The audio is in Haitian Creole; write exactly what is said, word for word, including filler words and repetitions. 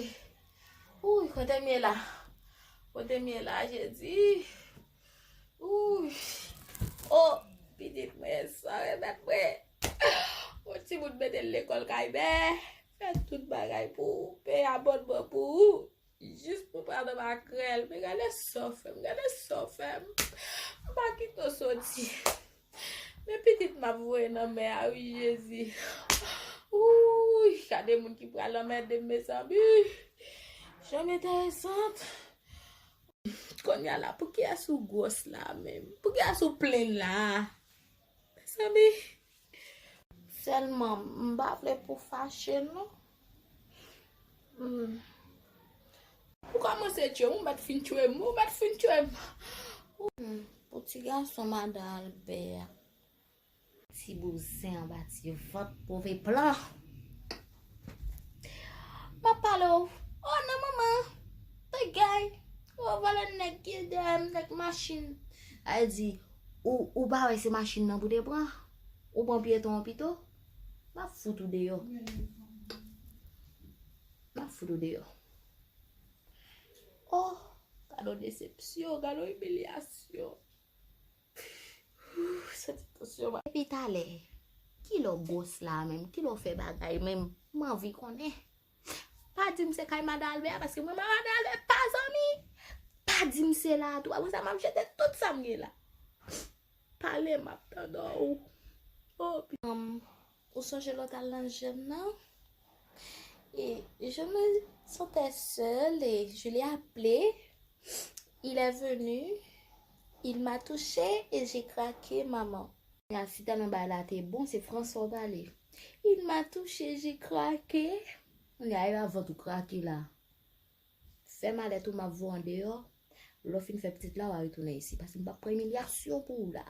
Uy, kote m ye la? Kote m ye la, Jezi? Uy. Oh, pitit mwen, sa remèt mwen. Yon timoun mete l lekòl kay mè. Fè tout bagay pou ou. Peye abònman pou ou. Jis pou pran nan makrèl. Men gade sa w fè m, gade sa w fè m. M pa kite w soti. Men pitit m ap voye nan mè a wi, Jezi. Uy, gade moun ki pral anmède m, mezanmi. Janm enteresan. Kounye a la, pou kiyès ou gwòs la menm? Pou kiyès ou plenn la? Mezanmi. Sèlman, m pa vle pou fache non. Hmm. Ou kòmanse tchwe m, ou mèt fin tchwe m, ou mèt fin tchwe m. Hmm, pou ti gason madan Albè a. Ti bouzen anba ti vant, move plan. M ap pale w. Oh non, manman. Bagay. Oh, vòlè nèg ki dèyè m, nèg machin. A di, ou, ou pa wè se machin nan pou te pran? Ou pran pyeton an pito? M ap fout ou deyò. M ap fout ou deyò. Oh, gade yon desepsyon, gade yon imilyasyon. Santi tansyon mwen. Depi talè, kilè w gwòs la menm? Kilè w fè bagay menm? M anvi konnen. Pa di m se kay madan Albè a, paske mwen, madan Albè pa zanmi. Pa di m se la tou. Apre sa, m ap jete tout sa m gen la. Pale, m ap tande w. Oh, pi- Ou sonje lè w t al nan jèm nan? Et je me sentais seule et je l'ai appelé. Il est venu, il m'a touché et j'ai craqué, maman. Ya, si tèlman bagay la te bon, se fransè w pale. Il m'a touché, j'ai craqué. Kounye a, e pa vant ou krake la. Fè malèt ou, m ap voye w andeyò. Lè w fin fè pitit la, w a retounen isi. Paske m p ap pran imilyasyon pou ou la.